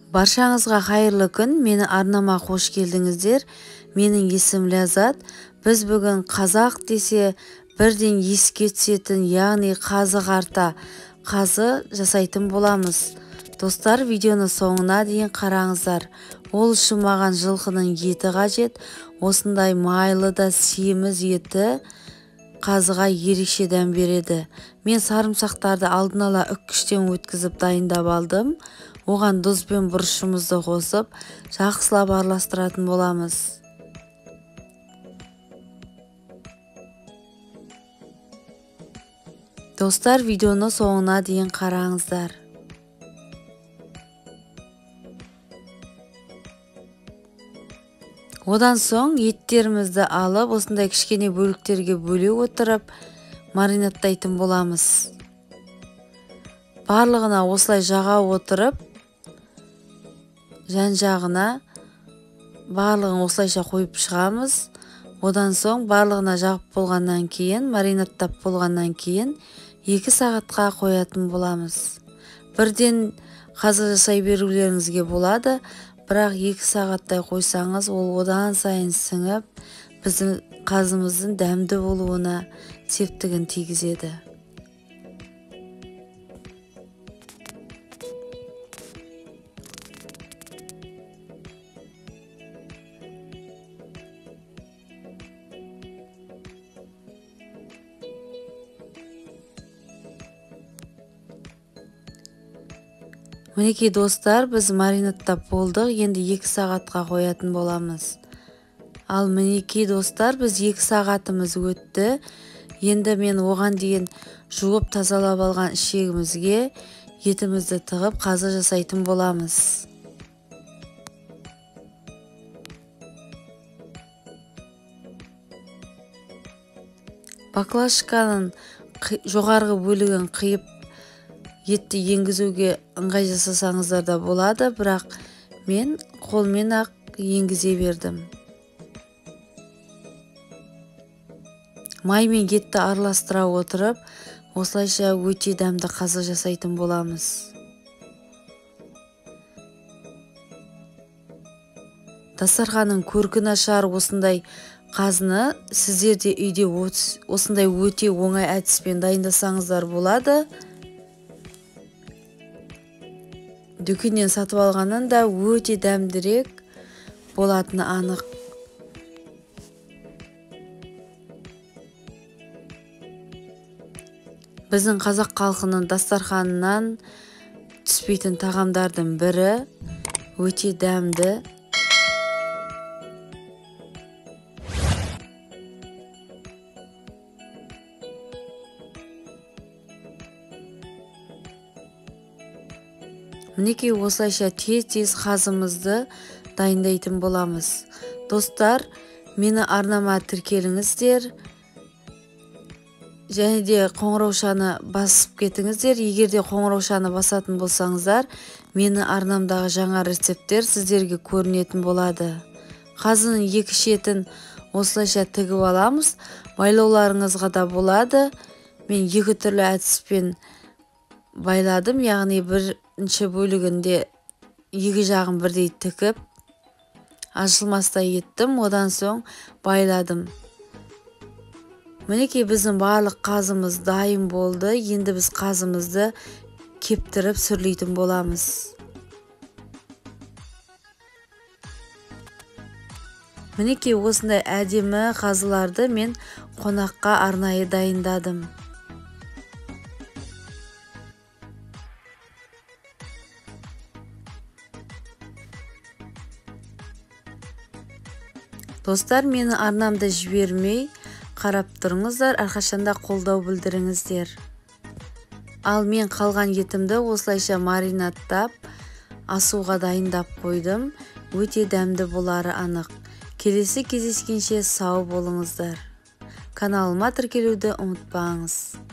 Баршаңызға қайырлы күн, мені арнама қош келдіңіздер. Менің есімім Ләззат. Біз бүгін қазақ десе бірден еске түсетін, яғни қазы қарта, қазы жасайтын боламыз. Достар, видеоны соңына дейін қараңыздар. Ол үшін маған жылқының еті қажет. Осындай майлы да семіз еті қазыға ерекше дәм береді. Мен сарымсақтарды алдын ала үккіштен өткізіп дайындап алдым. Оған тұз бен бұрышымызды қосып, жақсылап араластыратын боламыз. Достар, видеоны соңына дейін қараңыздар. Одан соң еттерімізді алып, осындай кішкене бөліктерге бөле отырып, маринадтайтын боламыз. Барлығына осылай жаға отырып, жан-жағына барлығын осылайша қойып шығамыз. Одан соң барлығына жағып болғаннан кейін, маринадтап болғаннан кейін 2 сағатқа қоятын боламыз. Бірден қазы жасай берулеріңізге болады, бірақ 2 сағаттай қойсаңыз, ол одан сайын сіңіп, біздің қазымыздың дәмді болуына септігін тигізеді. Мінекей достар, біз маринадтап болдық, енді 2 сағатқа қоятын боламыз. Ал мінекей достар, біз 2 сағатымыз өтті. Енді мен оған дейін жуып тазалап алған ішегімізге етімізді тығып қазы жасайтын боламыз. Баклажканың жоғарғы бөлігін қиып етті енгізуге ыңғай жасасаңыздар да болады, бірақ мен қолмен ақ енгізе бердім. Май мен етті араластыра отырып, осылайша өте дәмді қазы жасайтын боламыз. Дастарханның көркін ашар осындай қазыны сіздер де үйде осындай өте оңай әдіспен дайындасаңыздар болады. Дүкеннен сатып алғаннан да өте дәмдірек болатыны анық. Біздің қазақ халқының дастарханынан түспейтін тағамдардың бірі, өте дәмді. Мінекей осылайша тез-тез қазымызды дайындайтын боламыз. Достар, мені арнама тіркеліңіздер. Және де қоңыраушаны басып кетіңіздер. Егер де қоңыраушаны басатын болсаңыздар, мені арнамдағы жаңа рецепттер сіздерге көрінетін болады. Қазының екі шетін осылайша тігіп аламыз. Байлауларыңызға да болады. Мен екі түрлі әдіспен байладым, яғни бірінші бөлігінде екі жағын бірдей тігіп, ашылмастай еттім, одан соң байладым. Мінекей біздің барлық қазымыз дайын болды. Енді біз қазымызды кептіріп сүрлейтін боламыз. Мінекей осындай әдемі қазыларды мен қонаққа арнайы дайындадым. Достар, мені арнамды жібермей қарап тұрыңыздар, әрқашанда қолдау білдіріңіздер. Ал мен қалған етімді осылайша маринадтап, асуға дайындап қойдым. Өте дәмді болары анық. Келесі кездескенше сау болыңыздар. Каналыма тіркелуді ұмытпаңыз.